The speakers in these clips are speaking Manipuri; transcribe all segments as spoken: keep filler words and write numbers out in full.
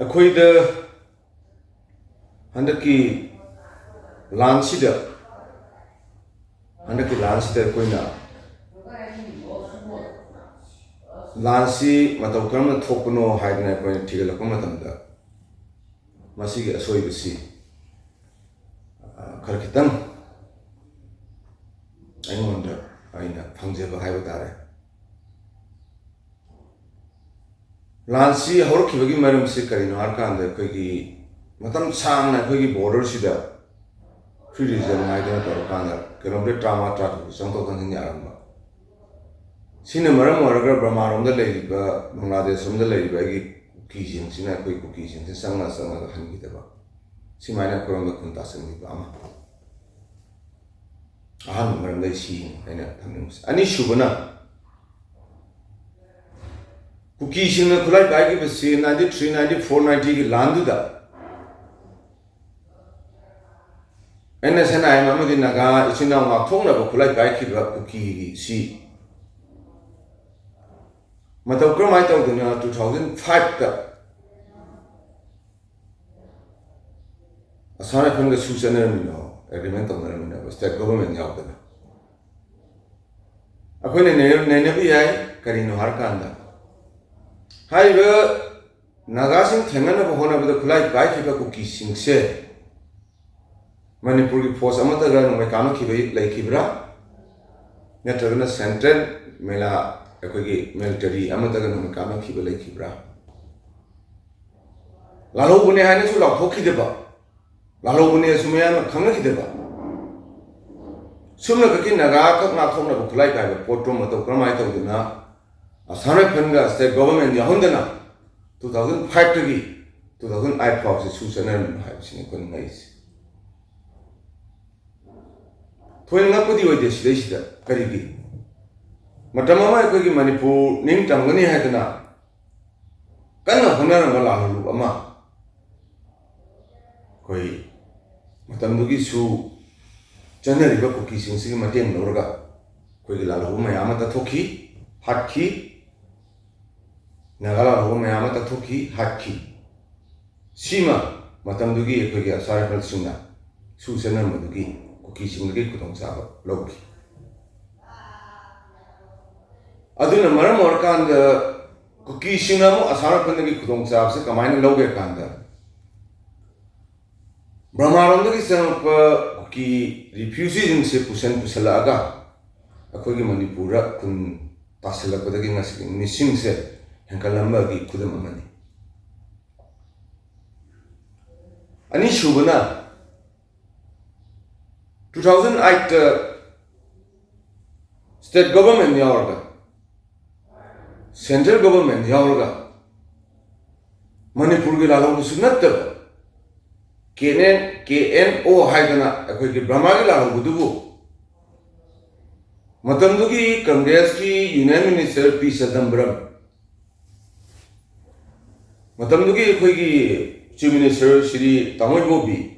ꯑꯩꯈꯣꯏꯗ ꯍꯟꯗꯛꯀꯤ ꯂꯥꯟꯁꯤꯗ, ꯍꯟꯗꯛꯀꯤ ꯂꯥꯟꯁꯤꯗ ꯑꯩꯈꯣꯏꯅ ꯂꯥꯟꯁꯤ ꯃꯇꯧ ꯀꯔꯝꯅ ꯊꯣꯛꯄꯅꯣ ꯍꯥꯏꯗꯅ ꯑꯩꯈꯣꯏꯅ ꯊꯤꯒꯠꯂꯛꯄ ꯃꯇꯝꯗ, ꯃꯁꯤꯒꯤ ꯑꯁꯣꯏꯕꯁꯤ, ꯑ, ꯈꯔ ꯈꯤꯇꯪ ꯑꯩꯉꯣꯟꯗ ꯑꯩꯅ ꯐꯪꯖꯕ ꯍꯥꯏꯕ ꯇꯥꯔꯦ꯫ ꯂꯥꯟꯁꯤ ꯍꯧꯔꯛꯈꯤꯕꯒꯤ ꯃꯔꯝꯁꯤ ꯀꯔꯤꯅꯣ ꯍꯥꯏꯔꯀꯥꯟꯗ, ꯑꯩꯈꯣꯏꯒꯤ ꯃꯇꯝ ꯁꯥꯡꯅ ꯑꯩꯈꯣꯏꯒꯤ ꯕꯣꯔꯗꯔꯁꯤꯗ free region ꯍꯥꯏꯗꯅ ꯇꯧꯔꯀꯥꯟꯗ ꯀꯤꯂꯣꯃꯤꯇꯔ ꯇꯔꯥꯃꯉꯥ, ꯇꯔꯥꯇꯔꯨꯛ ꯆꯪꯊꯣꯛ ꯆꯪꯁꯤꯟ ꯌꯥꯔꯝꯕ꯫ ꯁꯤꯅ ꯃꯔꯝ ꯑꯣꯏꯔꯒ ꯕꯔꯃꯥꯔꯣꯝꯗ ꯂꯩꯔꯤꯕ, ꯕꯪꯒ꯭ꯂꯥꯗꯦꯁ ꯔꯣꯝꯗ ꯂꯩꯔꯤꯕ ꯑꯩꯒꯤ ꯀꯨꯀꯤꯁꯤꯡꯁꯤꯅ, ꯑꯩꯈꯣꯏ ꯀꯨꯀꯤꯁꯤꯡꯁꯤ ꯆꯪꯉ ꯆꯪꯉꯒ ꯍꯟꯈꯤꯗꯕ, ꯁꯤꯃꯥꯏꯅ ꯑꯩꯈꯣꯏꯔꯣꯝꯗ ꯈꯨꯟ ꯇꯥꯁꯟꯈꯤꯕ ꯑꯃ꯫ ꯑꯍꯥꯟꯕ ꯃꯔꯝꯗ ꯑꯩ ꯁꯤ ꯑꯩꯅ ꯊꯝꯅꯤꯡꯕꯁꯦ꯫ ꯑꯅꯤꯁꯨꯕꯅ, ꯀꯨꯀꯤꯁꯤꯡꯅ ꯈꯨꯠꯂꯥꯏ ꯄꯥꯏꯈꯤꯕꯁꯤ ninety three, ninety four, ninety ꯒꯤ ꯂꯥꯟꯗꯨꯗ N S N I M ꯑꯃꯗꯤ ꯅꯥꯒꯥ ꯏꯆꯤꯟ ꯏꯅꯥꯎ ꯉꯥꯛꯊꯣꯛꯅꯕ ꯈꯨꯠꯂꯥꯏ ꯄꯥꯏꯈꯤꯕ ꯀꯨꯀꯤꯒꯤ ꯁꯤ ꯃꯇꯧ ꯀꯔꯝꯍꯥꯏꯅ ꯇꯧꯗꯅ two thousand five ꯇ ꯑꯁꯥꯝ ꯔꯥꯏꯐꯜꯒ ꯁꯨ ꯆꯠꯅꯔꯝꯃꯤꯅꯣ, ꯑꯦꯒ꯭ꯔꯤꯃꯦꯟ ꯇꯧꯅꯔꯝꯃꯤꯅꯣ, ꯁ꯭ꯇꯦꯠ ꯒꯣꯚꯔꯟꯃꯦꯟ ꯌꯥꯎꯗꯅ? ꯑꯩꯈꯣꯏꯅ ꯅꯩꯅ-, ꯅꯩꯅꯕ ꯌꯥꯏ꯫ ꯀꯔꯤꯅꯣ ꯍꯥꯏꯔꯀꯥꯟꯗ, ꯍꯥꯏꯔꯤꯕ ꯅꯥꯒꯥꯁꯤꯡ ꯊꯦꯡꯅꯅꯕ ꯍꯣꯠꯅꯕꯗ ꯈꯨꯠꯂꯥꯏ ꯄꯥꯏꯈꯤꯕ ꯀꯨꯀꯤꯁꯤꯡꯁꯦ ꯃꯅꯤꯄꯨꯔꯒꯤ ꯐꯣꯔꯁ ꯑꯃꯠꯇꯒ ꯅꯣꯡꯃꯩ ꯀꯥꯞꯅꯈꯤꯕ ꯂꯩꯈꯤꯕ꯭ꯔꯥ? ꯅꯠꯇ꯭ꯔꯒꯅ ꯁꯦꯟꯇ꯭ꯔꯦꯜ ꯃꯦꯂꯥ, ꯑꯩꯈꯣꯏꯒꯤ ꯃꯤꯂꯤꯇꯔꯤ ꯑꯃꯠꯇꯒ ꯅꯣꯡꯃꯩ ꯀꯥꯞꯅꯈꯤꯕ ꯂꯩꯈꯤꯕ꯭ꯔꯥ? ꯂꯥꯜꯍꯧꯕꯅꯦ ꯍꯥꯏꯅꯁꯨ ꯂꯥꯎꯊꯣꯛꯈꯤꯗꯕ, ꯂꯥꯜꯍꯧꯕꯅꯦꯁꯨ ꯃꯌꯥꯝꯅ ꯈꯪꯅꯈꯤꯗꯕ, ꯁꯨꯞꯅꯈꯛꯀꯤ ꯅꯥꯒꯥꯈꯛ ꯉꯥꯛꯊꯣꯛꯅꯕ ꯈꯨꯠꯂꯥꯏ ꯄꯥꯏꯕ ꯄꯣꯠꯇꯨ ꯃꯇꯧ ꯀꯔꯝꯍꯥꯏꯅ ꯇꯧꯗꯅ ꯑꯁꯥꯝ ꯔꯥꯏꯐꯜꯒ ꯁ꯭ꯇꯦꯠ ꯒꯣꯚꯔꯟꯃꯦꯟ ꯌꯥꯎꯍꯟꯗꯅ two thousand five ꯇꯒꯤ two thousand eight ꯐꯥꯎꯁꯦ ꯁꯨ ꯆꯠꯅꯔꯝꯃꯤꯅꯣ ꯍꯥꯏꯕꯁꯤꯅꯤ ꯑꯩꯈꯣꯏꯅ ꯉꯛꯏꯁꯦ꯫ ꯊꯣꯏꯅ ꯉꯛꯄꯗꯤ ꯑꯣꯏꯗꯦ ꯁꯤꯗꯩꯁꯤꯗ꯫ ꯀꯔꯤꯒꯤ? ꯃꯇꯝ ꯑꯃ ꯑꯩꯈꯣꯏꯒꯤ ꯃꯅꯤꯄꯨꯔ ꯅꯤꯡꯇꯝꯒꯅꯤ ꯍꯥꯏꯗꯅ ꯀꯟꯅ ꯍꯣꯠꯅꯔꯝꯕ ꯂꯥꯜꯍꯧꯂꯨꯞ ꯑꯃ, ꯑꯩꯈꯣꯏ ꯃꯇꯝꯗꯨꯒꯤꯁꯨ ꯆꯠꯅꯔꯤꯕ ꯀꯨꯀꯤꯁꯤꯡꯁꯤꯒꯤ ꯃꯇꯦꯡ ꯂꯧꯔꯒ ꯑꯩꯈꯣꯏꯒꯤ ꯂꯥꯜꯍꯧꯕ ꯃꯌꯥꯝ ꯑꯃ ꯇꯛꯊꯣꯛꯈꯤ, ꯍꯥꯠꯈꯤ꯫ ꯅꯥꯒꯥ ꯂꯥꯜꯍꯧꯕ ꯃꯌꯥꯝ ꯑꯃ ꯇꯛꯊꯣꯛꯈꯤ, ꯍꯥꯠꯈꯤ꯫ ꯁꯤꯃ ꯃꯇꯝꯗꯨꯒꯤ ꯑꯩꯈꯣꯏꯒꯤ ꯑꯁꯥ ꯔꯥꯏꯐꯜꯁꯤꯡꯅ ꯁꯨ ꯆꯠꯅꯔꯝꯕꯗꯨꯒꯤ ꯀꯨꯀꯤꯁꯤꯡꯗꯒꯤ ꯈꯨꯗꯣꯡꯆꯥꯕ ꯂꯧꯈꯤ꯫ ꯑꯗꯨꯅ ꯃꯔꯝ ꯑꯣꯏꯔꯀꯥꯟꯗ ꯀꯨꯀꯤꯁꯤꯡꯅ ꯑꯃꯨꯛ ꯑꯁꯥꯝ ꯔꯥꯏꯐꯜꯗꯒꯤ ꯈꯨꯗꯣꯡꯆꯥꯕꯁꯦ ꯀꯃꯥꯏꯅ ꯂꯧꯒꯦ ꯀꯥꯟꯗ, ꯕ꯭ꯔꯍꯃꯥꯔꯣꯝꯗꯒꯤ ꯆꯪꯉꯛꯄ ꯀꯨꯀꯤ ꯔꯤꯐ꯭ꯌꯨꯖꯤꯁꯤꯡꯁꯦ ꯄꯨꯁꯟ ꯄꯨꯁꯜꯂꯛꯑꯒ ꯑꯩꯈꯣꯏꯒꯤ ꯃꯅꯤꯄꯨꯔꯗ ꯈꯨꯟ ꯇꯥꯁꯜꯂꯛꯄꯗꯒꯤ ꯉꯁꯤꯒꯤ ꯃꯤꯁꯤꯡꯁꯦ ꯍꯦꯟꯒꯠꯂꯝꯕꯒꯤ ꯈꯨꯗꯝ ꯑꯃꯅꯤ꯫ ꯑꯅꯤꯁꯨꯕꯅ, two thousand eight state government ꯌꯥꯎꯔꯒ, central government ꯌꯥꯎꯔꯒ, ꯃꯅꯤꯄꯨꯔꯒꯤ ꯂꯥꯜꯍꯧꯕꯁꯨ ꯅꯠꯇꯕ, ꯀꯦ and and, K N O ꯍꯥꯏꯗꯅ ꯑꯩꯈꯣꯏꯒꯤ ꯕ꯭ꯔꯍꯃꯥꯒꯤ ꯂꯥꯜꯍꯧꯕꯗꯨꯕꯨ ꯃꯇꯝꯗꯨꯒꯤ ꯀꯪꯒ꯭ꯔꯦꯁꯀꯤ ꯌꯨꯅꯤꯌꯟ ꯃꯤꯅꯤꯁꯇꯔ ꯄꯤ ꯆꯗꯝꯕꯔꯝ, ꯃꯇꯝꯗꯨꯒꯤ ꯑꯩꯈꯣꯏꯒꯤ chief minister Shri ꯇꯥꯃꯣꯏꯕꯣꯕꯤ,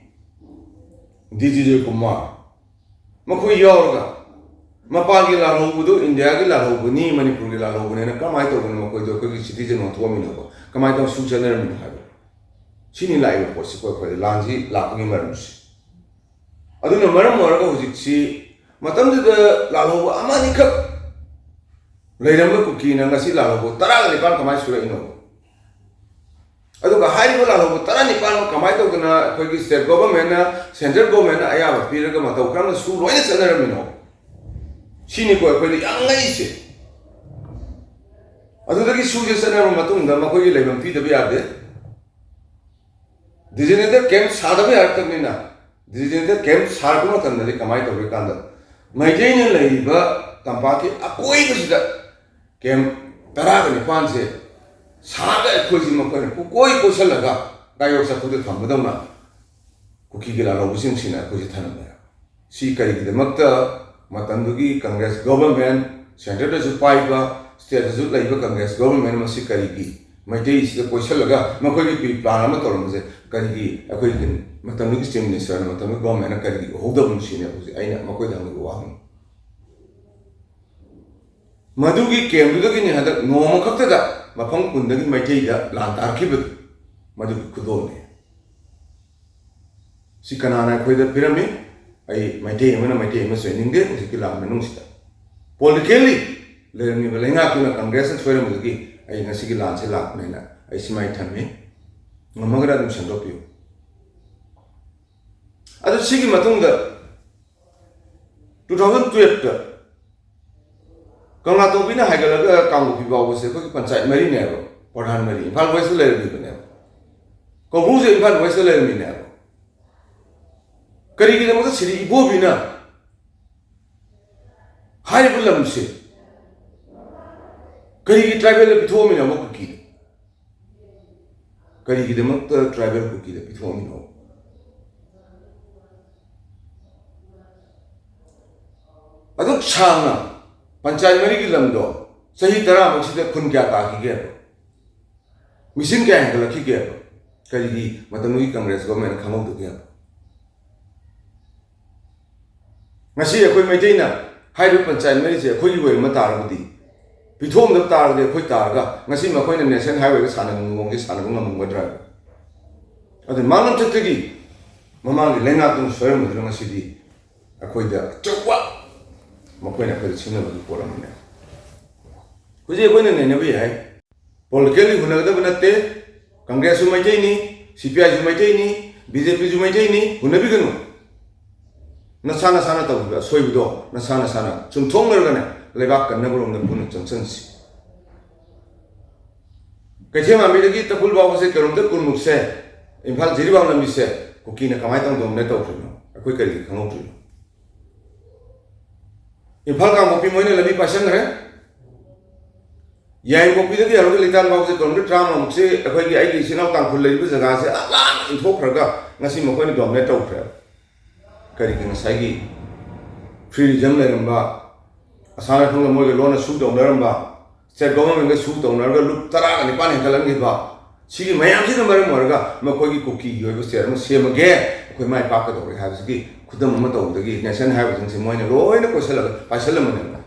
D G Joykumar, ꯃꯈꯣꯏ ꯌꯥꯎꯔꯒ ꯃꯄꯥꯟꯒꯤ ꯂꯥꯜꯍꯧꯕꯗꯨ ꯏꯟꯗꯤꯌꯥꯒꯤ ꯂꯥꯜꯍꯧꯕꯅꯤ, ꯃꯅꯤꯄꯨꯔꯒꯤ ꯂꯥꯜꯍꯧꯕꯅꯦꯅ ꯀꯃꯥꯏꯅ ꯇꯧꯗꯅ ꯃꯈꯣꯏꯗꯣ ꯑꯩꯈꯣꯏꯒꯤ ꯁꯤꯇꯤꯖꯟ ꯑꯣꯟꯊꯣꯛꯑꯝꯃꯤꯅꯣꯕ? ꯀꯃꯥꯏꯅ ꯇꯧꯔ ꯁꯨ ꯆꯠꯅꯔꯝꯃꯤꯅꯣ ꯍꯥꯏꯕ? ꯁꯤꯅꯤ ꯂꯥꯛꯏꯕ ꯄꯣꯠꯁꯤ, ꯑꯩꯈꯣꯏ ꯑꯩꯈꯣꯏꯗ ꯂꯥꯟꯁꯤ ꯂꯥꯛꯄꯒꯤ ꯃꯔꯝꯁꯤ꯫ ꯑꯗꯨꯅ ꯃꯔꯝ ꯑꯣꯏꯔꯒ ꯍꯧꯖꯤꯛꯁꯤ ꯃꯇꯝꯗꯨꯗ ꯂꯥꯜꯍꯧꯕ ꯑꯃ ꯑꯅꯤꯈꯛ ꯂꯩꯔꯝꯕ ꯀꯨꯀꯤꯅ ꯉꯁꯤ ꯂꯥꯜꯍꯧꯕ ꯇꯔꯥꯒ ꯅꯤꯄꯥꯟ ꯀꯃꯥꯏꯅ ꯁꯨꯔꯛꯏꯅꯣ? ꯑꯗꯨꯒ ꯍꯥꯏꯔꯤꯕ ꯂꯥꯜꯍꯧꯕ ꯇꯔꯥꯅꯤꯄꯥꯟ ꯀꯃꯥꯏꯅ ꯇꯧꯗꯅ ꯑꯩꯈꯣꯏꯒꯤ ꯁ꯭ꯇꯦꯠ ꯒꯣꯚꯔꯟꯃꯦꯟꯅ, ꯁꯦꯟꯇ꯭ꯔꯦꯜ ꯒꯣꯚꯔꯟꯃꯦꯟꯅ ꯑꯌꯥꯕ ꯄꯤꯔꯒ ꯃꯇꯧ ꯀꯔꯝꯅ ꯁꯨ ꯂꯣꯏꯅ ꯆꯠꯅꯔꯝꯃꯤꯅꯣ? ꯁꯤꯅꯤꯀꯣ ꯑꯩꯈꯣꯏꯗ ꯌꯥꯝ ꯉꯛꯏꯁꯦ꯫ ꯑꯗꯨꯗꯒꯤ ꯁꯨꯁꯦ ꯆꯠꯅꯔꯕ ꯃꯇꯨꯡꯗ ꯃꯈꯣꯏꯒꯤ ꯂꯩꯐꯝ ꯄꯤꯗꯕ ꯌꯥꯗꯦ꯫ ꯗꯤꯖꯤꯒꯅꯦꯇꯦꯗ ꯀꯦꯝꯞ ꯁꯥꯗꯕ ꯌꯥꯔꯛꯇꯕꯅꯤꯅ, ꯗꯤꯖꯤꯒꯅꯦꯇꯦꯗ ꯀꯦꯝꯞ ꯁꯥꯔꯛꯄ ꯃꯇꯝꯗꯗꯤ ꯀꯃꯥꯏꯅ ꯇꯧꯒꯦ ꯀꯥꯟꯗ, ꯃꯩꯇꯩꯅ ꯂꯩꯔꯤꯕ ꯇꯝꯄꯥꯛꯀꯤ ꯑꯀꯣꯏꯕꯁꯤꯗ ꯀꯦꯝꯞ ꯇꯔꯥꯒ ꯅꯤꯄꯥꯟꯁꯦ ꯁꯥꯔꯒ ꯑꯩꯈꯣꯏꯁꯤ ꯃꯈꯣꯏꯅ ꯄꯨꯀꯣꯏ ꯀꯣꯏꯁꯜꯂꯒ ꯒꯥꯏꯌꯣꯛ ꯆꯐꯨꯗ ꯊꯝꯕꯗꯧꯅ ꯀꯨꯀꯤꯒꯤ ꯂꯥꯜꯍꯧꯕꯁꯤꯡꯁꯤꯅ ꯑꯩꯈꯣꯏꯁꯤ ꯊꯅꯝꯃꯦ꯫ ꯁꯤ ꯀꯔꯤꯒꯤꯗꯃꯛꯇ ꯃꯇꯝꯗꯨꯒꯤ ꯀꯪꯒ꯭ꯔꯦꯁ ꯒꯣꯚꯔꯟꯃꯦꯟꯠ, ꯁꯦꯟꯇꯔꯗꯁꯨ ꯄꯥꯏꯕ, ꯁ꯭ꯇꯦꯠꯇꯁꯨ ꯂꯩꯕ ꯀꯪꯒ꯭ꯔꯦꯁ ꯒꯣꯚꯔꯟꯃꯦꯟꯠ ꯃꯁꯤ ꯀꯔꯤꯒꯤ ꯃꯩꯇꯩꯁꯤꯗ ꯀꯣꯏꯁꯜꯂꯒ ꯃꯈꯣꯏꯒꯤ ꯄ꯭ꯔꯤ ꯄ꯭ꯂꯥꯟ ꯑꯃ ꯇꯧꯔꯝꯕꯁꯦ ꯀꯔꯤꯒꯤ ꯑꯩꯈꯣꯏꯒꯤ ꯃꯇꯝꯗꯨꯒꯤ ꯆꯤꯐ ꯃꯤꯅꯤꯁꯇꯔꯅ, ꯃꯇꯝꯗꯨꯒꯤ ꯒꯣꯚꯔꯟꯃꯦꯟꯠꯅ ꯀꯔꯤꯒꯤ ꯎꯍꯧꯗꯕꯅꯣ ꯁꯤꯅꯦ ꯍꯧꯖꯤꯛ ꯑꯩꯅ ꯃꯈꯣꯏꯗ ꯍꯪꯅꯤꯡꯕ ꯋꯥꯍꯪ꯫ ꯃꯗꯨꯒꯤ ꯀꯦꯝꯞꯇꯨꯗꯒꯤꯅꯤ ꯍꯟꯗꯛ ꯅꯣꯡꯃ ꯈꯛꯇꯗ ꯃꯐꯝ ꯀꯨꯟꯗꯒꯤ ꯃꯩꯇꯩꯗ ꯂꯥꯟ ꯇꯥꯔꯛꯈꯤꯕꯗꯨ꯫ ꯃꯗꯨꯒꯤ ꯈꯨꯗꯣꯜꯅꯤ꯫ ꯁꯤ ꯀꯅꯥꯅ ꯑꯩꯈꯣꯏꯗ ꯄꯤꯔꯝꯃꯤ? ꯑꯩ ꯃꯩꯇꯩ ꯑꯃꯅ ꯃꯩꯇꯩ ꯑꯃ ꯆꯩꯅꯤꯡꯗꯦ ꯍꯧꯖꯤꯛꯀꯤ ꯂꯥꯟ ꯃꯅꯨꯡꯁꯤꯗ꯫ Politically ꯂꯩꯔꯝꯃꯤꯕ ꯂꯩꯉꯥꯛꯇꯨꯅ ꯀꯪꯒ꯭ꯔꯦꯁꯅ ꯁꯣꯏꯔꯝꯕꯗꯒꯤ ꯑꯩ ꯉꯁꯤꯒꯤ ꯂꯥꯟꯁꯦ ꯂꯥꯛꯄꯅꯦꯅ ꯑꯩ ꯁꯤꯃꯥꯏ ꯊꯝꯃꯤ꯫ ꯉꯝꯃꯒꯅ ꯑꯗꯨꯝ ꯁꯦꯝꯗꯣꯛꯄꯤꯌꯨ꯫ ꯑꯗꯨ ꯁꯤꯒꯤ ꯃꯇꯨꯡꯗ two thousand twelveꯇ ꯀꯪꯂꯥꯇꯣꯡꯕꯤꯅ ꯍꯥꯏꯒꯠꯂꯒ ꯀꯥꯡꯄꯣꯛꯄꯤ ꯐꯥꯎꯕꯁꯦ ꯑꯩꯈꯣꯏꯒꯤ ꯄꯟꯆꯥꯌꯠ ꯃꯔꯤꯅꯦꯕ, ꯄ꯭ꯔꯙꯥꯟ ꯃꯔꯤ, ꯏꯝꯐꯥꯜ ꯋꯦꯁꯇ ꯂꯩꯔꯝꯃꯤꯕꯅꯦꯕ, ꯀꯧꯕ꯭ꯔꯨꯁꯦ ꯏꯝꯐꯥꯜ ꯋꯦꯁꯇ ꯂꯩꯔꯝꯃꯤꯅꯦꯕ꯫ ꯀꯔꯤꯒꯤꯗꯃꯛꯇ ꯁꯤꯗꯤ ꯏꯕꯣꯕꯤꯅ ꯍꯥꯏꯔꯤꯕ ꯂꯝꯁꯦ ꯀꯔꯤꯒꯤ ꯇ꯭ꯔꯥꯏꯕꯦꯜꯗ ꯄꯤꯊꯣꯛꯑꯝꯃꯤꯅꯣꯕ ꯀꯨꯀꯤꯗ? ꯀꯔꯤꯒꯤꯗꯃꯛꯇ ꯇ꯭ꯔꯥꯏꯕꯦꯜ ꯀꯨꯀꯤꯗ ꯄꯤꯊꯣꯛꯑꯝꯃꯤꯅꯣ? ꯑꯗꯨꯛ ꯁꯥꯡꯅ ꯄꯟꯆꯥꯌꯠ ꯃꯔꯤꯒꯤ ꯂꯝꯗꯣ ꯆꯍꯤ ꯇꯔꯥꯃꯨꯛꯁꯤꯗ ꯈꯨꯟ ꯀꯌꯥ ꯇꯥꯈꯤꯒꯦꯕ? ꯃꯤꯁꯤꯡ ꯀꯌꯥ ꯍꯦꯟꯒꯠꯂꯛꯈꯤꯒꯦꯕ? ꯀꯔꯤꯒꯤ ꯃꯇꯝꯗꯨꯒꯤ ꯀꯪꯒ꯭ꯔꯦꯁ ꯒꯣꯚꯔꯟꯃꯦꯟꯠꯅ ꯈꯪꯍꯧꯗꯒꯦꯕ? ꯉꯁꯤ ꯑꯩꯈꯣꯏ ꯃꯩꯇꯩꯅ ꯍꯥꯏꯔꯤꯕ ꯄꯟꯆꯥꯌꯠ ꯃꯔꯤꯁꯦ ꯑꯩꯈꯣꯏꯒꯤ ꯑꯣꯏꯔꯝꯕ ꯇꯥꯔꯕꯗꯤ, ꯄꯤꯊꯣꯛꯑꯝꯗꯕ ꯇꯥꯔꯒꯗꯤ ꯑꯩꯈꯣꯏ ꯇꯥꯔꯒ ꯉꯁꯤ ꯃꯈꯣꯏꯅ ꯅꯦꯁꯅꯦꯜ ꯍꯥꯏꯋꯦꯗ ꯁꯥꯟꯅꯅꯤꯡꯕ ꯃꯑꯣꯡꯁꯦ ꯁꯥꯟꯅꯕ ꯉꯝꯃꯝꯒꯗ꯭ꯔꯥ? ꯑꯗꯨ ꯃꯥꯡꯂꯣꯝ ꯆꯠꯇꯒꯤ ꯃꯃꯥꯡꯒꯤ ꯂꯩꯉꯥꯛꯇꯨꯅ ꯁꯣꯏꯔꯝꯕꯗꯨꯅ ꯉꯁꯤꯗꯤ ꯑꯩꯈꯣꯏꯗ ꯑꯆꯧꯕ ꯃꯈꯣꯏꯅ ꯑꯩꯈꯣꯏꯗ ꯁꯤꯡꯅꯕꯒꯤ ꯄꯣꯠ ꯑꯃꯅꯦ꯫ ꯍꯧꯖꯤꯛ ꯑꯩꯈꯣꯏꯅ ꯅꯩꯅꯕ ꯌꯥꯏ꯫ Politically ꯍꯨꯟꯅꯒꯗꯕ ꯅꯠꯇꯦ꯫ ꯀꯪꯒ꯭ꯔꯦꯁꯁꯨ ꯃꯩꯇꯩꯅꯤ, ꯁꯤ ꯄꯤ ꯑꯥꯏꯁꯨ ꯃꯩꯇꯩꯅꯤ, ꯕꯤ ꯖꯦ ꯄꯤꯁꯨ ꯃꯩꯇꯩꯅꯤ, ꯍꯨꯟꯅꯕꯤꯒꯅꯨ꯫ ꯅꯁꯥ ꯅꯁꯥꯅ ꯇꯧꯈꯤꯕ ꯑꯁꯣꯏꯕꯗꯣ ꯅꯁꯥ ꯅꯁꯥꯅ ꯆꯨꯝꯊꯣꯛꯅꯔꯒꯅꯦ, ꯂꯩꯕꯥꯛ ꯀꯟꯅꯕꯔꯣꯝꯗ ꯄꯨꯟꯅ ꯆꯪꯁꯤꯟꯁꯤ꯫ ꯀꯩꯊꯦꯜ ꯃꯥꯟꯕꯤꯗꯒꯤ ꯇꯈꯨꯜ ꯐꯥꯎꯕꯁꯦ ꯀꯤꯂꯣꯃꯤꯇꯔ ꯀꯨꯟꯃꯨꯛꯁꯦ, ꯏꯝꯐꯥꯜ ꯖꯤꯔꯤꯕꯥꯝ ꯂꯝꯕꯤꯁꯦ ꯀꯨꯀꯤꯅ ꯀꯃꯥꯏꯅ ꯇꯧꯗꯣꯡꯅ ꯇꯧꯈ꯭ꯔꯤꯅꯣ? ꯑꯩꯈꯣꯏ ꯀꯔꯤꯒꯤ ꯈꯪꯍꯧꯗ꯭ꯔꯤꯅꯣ? ꯏꯝꯐꯥꯜ ꯀꯥꯡꯄꯣꯛꯄꯤ ꯃꯣꯏꯅ ꯂꯝꯕꯤ ꯄꯥꯏꯁꯟꯈ꯭ꯔꯦ꯫ ꯌꯥꯏꯉꯪꯄꯣꯛꯄꯤꯗꯒꯤ ꯍꯧꯔꯒ ꯂꯤꯇꯥꯟ ꯐꯥꯎꯕꯁꯦ ꯀꯤꯂꯣꯃꯤꯇꯔ ꯇꯔꯥꯃꯉꯥꯃꯨꯛꯁꯦ ꯑꯩꯈꯣꯏꯒꯤ, ꯑꯩꯒꯤ ꯏꯆꯤꯟ ꯏꯅꯥꯎ ꯇꯥꯡꯈꯨꯜ ꯂꯩꯔꯤꯕ ꯖꯒꯥꯁꯦ ꯑꯂꯥꯞꯅ ꯏꯟꯊꯣꯛꯈ꯭ꯔꯒ ꯉꯁꯤ ꯃꯈꯣꯏꯅ ꯗꯣꯃꯤꯅꯦꯠ ꯇꯧꯈ꯭ꯔꯦ꯫ ꯀꯔꯤꯒꯤ? ꯉꯁꯥꯏꯒꯤ ꯐ꯭ꯔꯤ ꯔꯤꯖꯝ ꯂꯩꯔꯝꯕ, ꯑꯁꯥꯝ ꯔꯥꯏꯐꯜꯒ ꯃꯣꯏꯒ ꯂꯣꯟꯅ ꯁꯨ ꯇꯧꯅꯔꯝꯕ, ꯁ꯭ꯇꯦꯠ ꯒꯣꯚꯔꯟꯃꯦꯟꯠꯀ ꯁꯨ ꯇꯧꯅꯔꯒ ꯂꯨꯞ ꯇꯔꯥꯒ ꯅꯤꯄꯥꯟ ꯍꯦꯟꯒꯠꯍꯟꯈꯤꯕ, ꯁꯤꯒꯤ ꯃꯌꯥꯝꯁꯤꯅ ꯃꯔꯝ ꯑꯣꯏꯔꯒ ꯃꯈꯣꯏꯒꯤ ꯀꯨꯀꯤꯒꯤ ꯑꯣꯏꯕ ꯁ꯭ꯇꯦꯠ ꯑꯃ ꯁꯦꯝꯃꯒꯦ, ꯑꯩꯈꯣꯏ ꯃꯥꯏ ꯄꯥꯛꯀꯗꯧꯔꯦ ꯍꯥꯏꯕꯁꯤꯒꯤ ꯈꯨꯗꯝ ꯑꯃ ꯇꯧꯕꯗꯒꯤ ꯅꯦꯁꯅꯦꯜ ꯍꯥꯏꯋꯦꯁꯤꯡꯁꯦ ꯃꯣꯏꯅ ꯂꯣꯏꯅ ꯀꯣꯏꯁꯜꯂꯒ ꯄꯥꯏꯁꯜꯂꯝꯕꯅꯦꯕ꯫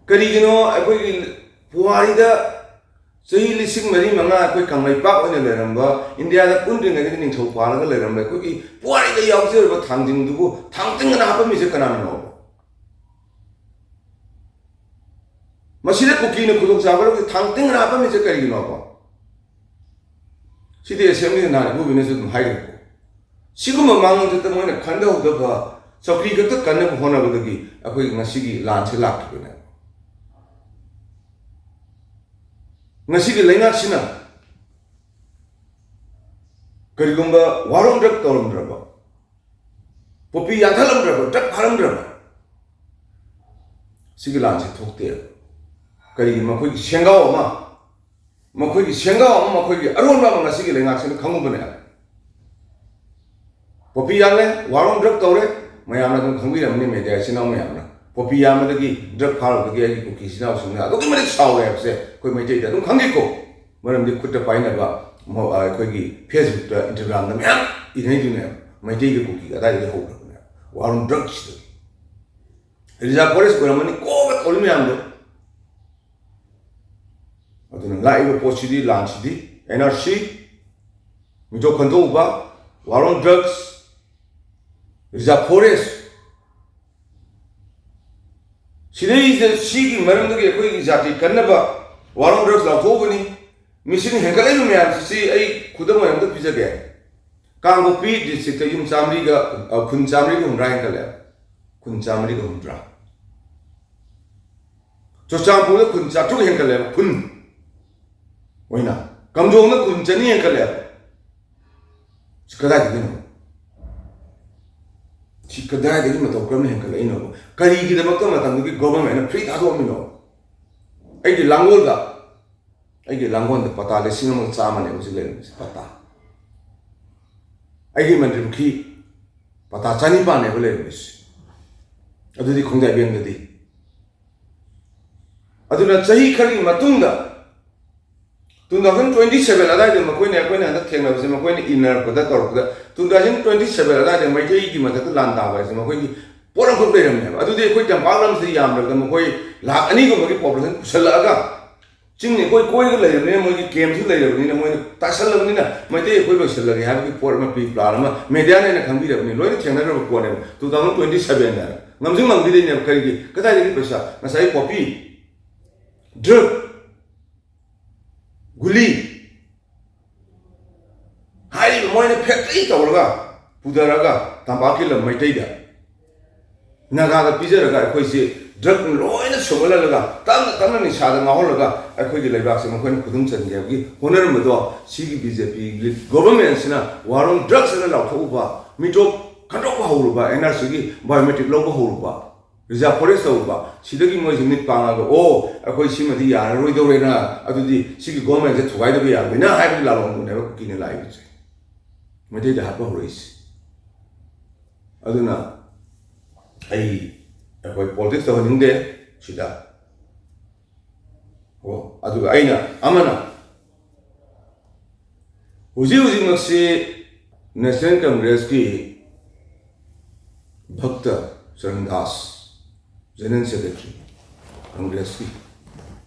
ꯀꯔꯤꯒꯤꯅꯣ ꯑꯩꯈꯣꯏꯒꯤ ꯄꯨꯋꯥꯔꯤꯗ ꯆꯍꯤ ꯂꯤꯁꯤꯡ ꯃꯔꯤ ꯃꯉꯥ ꯑꯩꯈꯣꯏ ꯀꯪꯂꯩꯄꯥꯛ ꯑꯣꯏꯅ ꯂꯩꯔꯝꯕ, ꯏꯟꯗꯤꯌꯥꯗ ꯄꯨꯟꯗ꯭ꯔꯤꯉꯩꯗꯒꯤ ꯅꯤꯡꯊꯧ ꯄꯥꯜꯂꯒ ꯂꯩꯔꯝꯕ ꯑꯩꯈꯣꯏꯒꯤ ꯄꯨꯋꯥꯔꯤꯗ ꯌꯥꯎꯖꯔꯕ ꯊꯥꯡꯖꯤꯡꯗꯨꯕꯨ ꯊꯥꯡꯇꯤꯡ ꯑꯅ ꯍꯥꯞꯄꯝꯃꯤꯁꯦ ꯀꯅꯥꯅꯅꯣꯕ? ꯃꯁꯤꯗ ꯀꯨꯀꯤꯅ ꯈꯨꯗꯣꯡꯆꯥꯕ ꯂꯧꯔꯤꯁꯦ ꯊꯥꯡꯇꯤꯡ ꯑꯅ ꯍꯥꯞꯄꯝꯃꯤꯁꯦ ꯀꯔꯤꯒꯤꯅꯣꯕ? ꯁꯤꯗꯤ ꯑꯦꯁꯦꯝꯕ꯭ꯂꯤꯗ ꯅꯍꯥꯟ ꯏꯕꯣꯕꯤꯅꯁꯨ ꯑꯗꯨꯝ ꯍꯥꯏꯈ꯭ꯔꯦꯀꯣ꯫ ꯁꯤꯒꯨꯝꯕ ꯃꯥꯡꯂꯣꯝꯗꯇ ꯃꯣꯏꯅ ꯈꯟꯊꯍꯧꯗꯕ, ꯆꯧꯀ꯭ꯔꯤ ꯈꯛꯇ ꯀꯟꯅꯕ ꯍꯣꯠꯅꯕꯗꯒꯤ ꯑꯩꯈꯣꯏ ꯉꯁꯤꯒꯤ ꯂꯥꯟꯁꯦ ꯂꯥꯛꯈꯤꯕꯅꯦ꯫ ꯉꯁꯤꯒꯤ ꯂꯩꯉꯥꯛꯁꯤꯅ ꯀꯔꯤꯒꯨꯝꯕ ꯋꯥꯔꯣꯝ ꯗ꯭ꯔꯛ ꯇꯧꯔꯝꯗ꯭ꯔꯕ, ꯄꯣꯄꯤ ꯌꯥꯟꯊꯠꯂꯝꯗ꯭ꯔꯕ, ꯗ꯭ꯔꯛ ꯐꯥꯔꯝꯗ꯭ꯔꯕ, ꯁꯤꯒꯤ ꯂꯥꯟꯁꯤ ꯊꯣꯛꯇꯦ꯫ ꯀꯔꯤꯒꯤ? ꯃꯈꯣꯏꯒꯤ ꯁꯦꯡꯒꯥꯎ ꯑꯃ, ꯃꯈꯣꯏꯒꯤ ꯁꯦꯡꯒꯥꯎ ꯑꯃ, ꯃꯈꯣꯏꯒꯤ ꯑꯔꯣꯟꯕ ꯑꯃ ꯉꯁꯤꯒꯤ ꯂꯩꯉꯥꯛꯁꯤꯅ ꯈꯪꯉꯨꯕꯅꯦ꯫ ꯄꯣꯄꯤ ꯌꯥꯜꯂꯦ, ꯋꯥꯔꯣꯝ ꯗ꯭ꯔꯛ ꯇꯧꯔꯦ, ꯃꯌꯥꯝꯅ ꯑꯗꯨꯝ ꯈꯪꯕꯤꯔꯝꯃꯅꯤ, ꯃꯦꯗꯤꯌꯥ ꯏꯆꯤꯟ ꯏꯅꯥꯎ ꯃꯌꯥꯝꯅ꯫ ꯄꯣꯄꯤ ꯌꯥꯟꯕꯗꯒꯤ, ꯗ꯭ꯔꯛ ꯐꯥꯔꯨꯕꯗꯒꯤ ꯑꯩꯒꯤ ꯀꯨꯀꯤ ꯏꯆꯤꯟ ꯏꯅꯥꯎꯁꯤꯡꯅ ꯑꯗꯨꯛꯀꯤ ꯃꯇꯤꯛ ꯁꯥꯎꯔꯦ ꯍꯥꯏꯕꯁꯦ ꯑꯩꯈꯣꯏ ꯃꯩꯇꯩꯗ ꯑꯗꯨꯝ ꯈꯪꯉꯤꯀꯣ꯫ ꯃꯔꯝꯗꯤ ꯈꯨꯠꯇ ꯄꯥꯏꯅꯕ ꯃ-, ꯑ, ꯑꯩꯈꯣꯏꯒꯤ ꯐꯦꯁꯕꯨꯛꯇ, ꯏꯟꯁꯇꯥꯒ꯭ꯔꯥꯝꯗ ꯃꯌꯥꯝ ꯏꯅꯩꯗꯨꯅꯦꯕ꯫ ꯃꯩꯇꯩꯒꯤ ꯀꯨꯀꯤꯒ ꯑꯗꯥꯏꯗꯒꯤ ꯍꯧꯈ꯭ꯔꯕꯅꯦꯕ, ꯋꯥꯔꯣꯝ ꯗ꯭ꯔꯛꯁꯤꯗꯒꯤ꯫ ꯔꯤꯖꯥꯔꯚ ꯐꯣꯔꯦꯁ ꯑꯣꯏꯔꯝꯃꯅꯤ ꯀꯣꯛꯀ ꯇꯧꯔꯤ ꯃꯌꯥꯝꯗꯣ꯫ ꯑꯗꯨꯅ ꯂꯥꯛꯏꯕ ꯄꯣꯠꯁꯤꯗꯤ, ꯂꯥꯟꯁꯤꯗꯤ, ꯑꯦꯟ ꯑꯥꯔ ꯁꯤ, ꯃꯤꯇꯣꯞ ꯈꯟꯗꯣꯛꯎꯕ, ꯋꯥꯔꯣꯝ ꯗ꯭ꯔꯛꯁ, ꯔꯤꯖꯥꯔꯚ ꯐꯣꯔꯦꯁ, ꯁꯤꯗꯩꯁꯤꯗ ꯁꯤꯒꯤ ꯃꯔꯝꯗꯒꯤ ꯑꯩꯈꯣꯏꯒꯤ ꯖꯥꯇꯤ ꯀꯟꯅꯕ ꯋꯥꯔꯣꯝ ꯗ꯭ꯔꯛꯁ ꯂꯥꯎꯊꯣꯛꯎꯕꯅꯤ꯫ ꯃꯤꯁꯤꯡ ꯍꯦꯟꯒꯠꯂꯛꯏꯕ ꯃꯌꯥꯝꯁꯤ, ꯁꯤ ꯑꯩ ꯈꯨꯗꯝ ꯑꯣꯏꯅ ꯑꯝꯇ ꯄꯤꯖꯒꯦ꯫ ꯀꯥꯡꯄꯣꯛꯄꯤ ꯗꯤꯁꯇ꯭ꯔꯤꯛꯇ ꯌꯨꯝ ꯆꯥꯃꯔꯤꯒ, ꯑ, ꯈꯨꯟ ꯆꯥꯃꯔꯤꯒ ꯍꯨꯝꯗ꯭ꯔꯥ ꯍꯦꯟꯒꯠꯂꯦ꯫ ꯈꯨꯟ ꯆꯥꯃꯔꯤꯒ ꯍꯨꯝꯗ꯭ꯔꯥ꯫ ꯆꯨꯔꯆꯥꯟꯄꯨꯔꯗ ꯈꯨꯟ ꯆꯥꯇ꯭ꯔꯨꯛ ꯍꯦꯟꯒꯠꯂꯦꯕ, ꯈꯨꯟ ꯑꯣꯏꯅ꯫ ꯀꯥꯝꯖꯣꯡꯗ ꯈꯨꯟ ꯆꯅꯤ ꯍꯦꯟꯒꯠꯂꯦꯕ꯫ ꯁꯤ ꯀꯗꯥꯏꯗꯒꯤꯅꯣ? ꯁꯤ ꯀꯗꯥꯏꯗꯒꯤ ꯃꯇꯧ ꯀꯔꯝꯅ ꯍꯦꯟꯒꯠꯂꯛꯏꯅꯣꯕ? ꯀꯔꯤꯒꯤꯗꯃꯛꯇ ꯃꯇꯝꯗꯨꯒꯤ ꯒꯣꯚꯔꯟꯃꯦꯟꯅ ꯐ꯭ꯔꯤ ꯊꯥꯗꯣꯛꯑꯝꯃꯤꯅꯣ? ꯑꯩꯒꯤ ꯂꯥꯡꯒꯣꯜꯗ, ꯑꯩꯒꯤ ꯂꯥꯡꯒꯣꯜꯗ ꯄꯇꯥ ꯂꯤꯁꯤꯡ ꯑꯃꯒ ꯆꯥꯝꯃꯅꯦꯕ ꯍꯧꯖꯤꯛ ꯂꯩꯔꯝꯃꯤꯁꯦ, ꯄꯇꯥ꯫ ꯑꯩꯒꯤ ꯃꯟꯇ꯭ꯔꯤ ꯄꯨꯈ꯭ꯔꯤ ꯄꯇꯥ ꯆꯅꯤꯄꯥꯟꯅꯦꯕ ꯂꯩꯔꯝꯃꯤꯁꯦ꯫ ꯑꯗꯨꯗꯤ ꯈꯣꯡꯖꯥꯏꯕꯦꯟꯗꯗꯤ꯫ ꯑꯗꯨꯅ ꯆꯍꯤ ꯈꯔꯒꯤ ꯃꯇꯨꯡꯗ, two thousand twenty seven ꯑꯗꯥꯏꯗ ꯃꯈꯣꯏꯅ, ꯑꯩꯈꯣꯏꯅ ꯍꯟꯗꯛ ꯊꯦꯡꯅꯕꯁꯦ, ꯃꯈꯣꯏꯅ ꯏꯟꯅꯔꯛꯄꯗ, ꯇꯧꯔꯛꯄꯗ, two thousand twenty seven ꯑꯗꯥꯏꯗ ꯃꯩꯇꯩꯒꯤ ꯃꯊꯛꯇ ꯂꯥꯟ ꯇꯥꯕ ꯍꯥꯏꯁꯦ ꯃꯈꯣꯏꯒꯤ ꯄꯣꯠ ꯑꯃꯈꯛ ꯂꯩꯔꯝꯃꯦꯕ꯫ ꯑꯗꯨꯗꯤ ꯑꯩꯈꯣꯏ ꯇꯝꯄꯥꯛ ꯂꯝꯁꯤꯗ ꯌꯥꯝꯗ꯭ꯔꯕꯗ ꯃꯈꯣꯏ ꯂꯥꯈ ꯑꯅꯤꯒꯨꯝꯕꯒꯤ ꯄꯣꯄꯨꯂꯦꯁꯟ ꯄꯨꯁꯜꯂꯛꯑꯒ, ꯆꯤꯡ ꯏꯀꯣꯏ ꯀꯣꯏꯔꯒ ꯂꯩꯔꯕꯅꯤꯅ, ꯃꯣꯏꯒꯤ ꯀꯦꯝꯁꯨ ꯂꯩꯔꯕꯅꯤꯅ, ꯃꯣꯏꯅ ꯇꯥꯁꯜꯂꯕꯅꯤꯅ ꯃꯩꯇꯩ ꯑꯩꯈꯣꯏ ꯂꯣꯏꯁꯤꯜꯂꯒꯦ ꯍꯥꯏꯕꯒꯤ ꯄꯣꯠ ꯑꯃ ꯄ꯭ꯔꯤ ꯄ꯭ꯂꯥꯟ ꯑꯃ ꯃꯦꯗꯤꯌꯥꯅ ꯍꯦꯟꯅ ꯈꯪꯕꯤꯔꯕꯅꯤ, ꯂꯣꯏꯅ ꯊꯦꯡꯅꯈ꯭ꯔꯕ ꯄꯣꯠꯅꯦꯕ꯫ Two thousand twenty seven ꯍꯥꯏꯅ ꯉꯝꯁꯨ ꯉꯝꯈꯤꯗꯣꯏꯅꯦꯕ꯫ ꯀꯔꯤꯒꯤ? ꯀꯗꯥꯏꯗꯒꯤ ꯄꯩꯁꯥ? ꯉꯁꯥꯏ ꯄꯣꯄꯤ, ꯗ꯭ꯔꯒ, ꯒꯨꯂꯤ ꯍꯥꯏꯔꯤꯕ ꯃꯣꯏꯅ ꯐꯦꯛꯇ꯭ꯔꯤ ꯇꯧꯔꯒ ꯄꯨꯊꯔꯒ ꯇꯝꯄꯥꯛꯀꯤ ꯂꯝ ꯃꯩꯇꯩꯗ, ꯅꯥꯒꯥꯗ ꯄꯤꯖꯔꯒ ꯑꯩꯈꯣꯏꯁꯤ ꯗ꯭ꯔꯒ ꯂꯣꯏꯅ ꯁꯨꯡꯍꯜꯍꯜꯂꯒ ꯇꯞꯅ ꯇꯞꯅ ꯅꯤꯁꯥꯗ ꯉꯥꯎꯍꯜꯂꯒ ꯑꯩꯈꯣꯏꯒꯤ ꯂꯩꯕꯥꯛꯁꯦ ꯃꯈꯣꯏꯅ ꯈꯨꯗꯨꯝ ꯆꯟꯒꯦ ꯍꯥꯏꯕꯒꯤ ꯍꯣꯠꯅꯔꯝꯕꯗꯣ, ꯁꯤꯒꯤ ꯕꯤ ꯖꯦ ꯄꯤ ꯒꯣꯚꯔꯟꯃꯦꯟꯁꯤꯅ war on drugs ꯍꯥꯏꯅ ꯂꯥꯎꯊꯣꯛꯎꯕ, ꯃꯤꯇꯣꯞ ꯈꯟꯗꯣꯛꯄ ꯍꯧꯔꯨꯕ, ꯑꯦꯟ ꯑꯥꯔ ꯁꯤꯒꯤ ꯕꯥꯏꯑꯣꯃꯦꯇ꯭ꯔꯤꯛ ꯂꯧꯕ ꯍꯧꯔꯨꯕ, ꯔꯤꯖꯥꯔꯚ ꯐꯣꯔꯦꯁ ꯇꯧꯔꯨꯕ, ꯁꯤꯗꯒꯤ ꯃꯣꯏꯁꯤ ꯃꯤꯠ ꯄꯥꯡꯉꯒ, "ꯑꯣ, ꯑꯩꯈꯣꯏ ꯁꯤꯃꯗꯤ ꯌꯥꯔꯔꯣꯏꯗꯧꯔꯦꯅ, ꯑꯗꯨꯗꯤ ꯁꯤꯒꯤ ꯒꯣꯚꯔꯟꯃꯦꯟꯁꯦ ꯊꯨꯒꯥꯏꯗꯕ ꯌꯥꯔꯣꯏꯅ" ꯍꯥꯏꯕꯒꯤ ꯂꯥꯂꯣꯡꯕꯅꯦꯕ ꯀꯨꯀꯤꯅ ꯂꯥꯛꯏꯕꯁꯦ꯫ ꯃꯩꯇꯩꯗ ꯍꯥꯠꯄ ꯍꯧꯔꯛꯏꯁꯦ꯫ ꯑꯗꯨꯅ ꯑꯩ, ꯑꯩꯈꯣꯏ ꯄꯣꯂꯤꯇꯤꯛꯁ ꯇꯧꯍꯟꯅꯤꯡꯗꯦ ꯁꯤꯗ꯫ ꯑꯣ, ꯑꯗꯨꯒ ꯑꯩꯅ ꯑꯃꯅ, ꯍꯧꯖꯤꯛ ꯍꯧꯖꯤꯛꯃꯛꯁꯤ national ꯀꯪꯒ꯭ꯔꯦꯁꯀꯤ ꯚꯛꯇ Charan Das, general secretary ꯀꯪꯒ꯭ꯔꯦꯁꯀꯤ,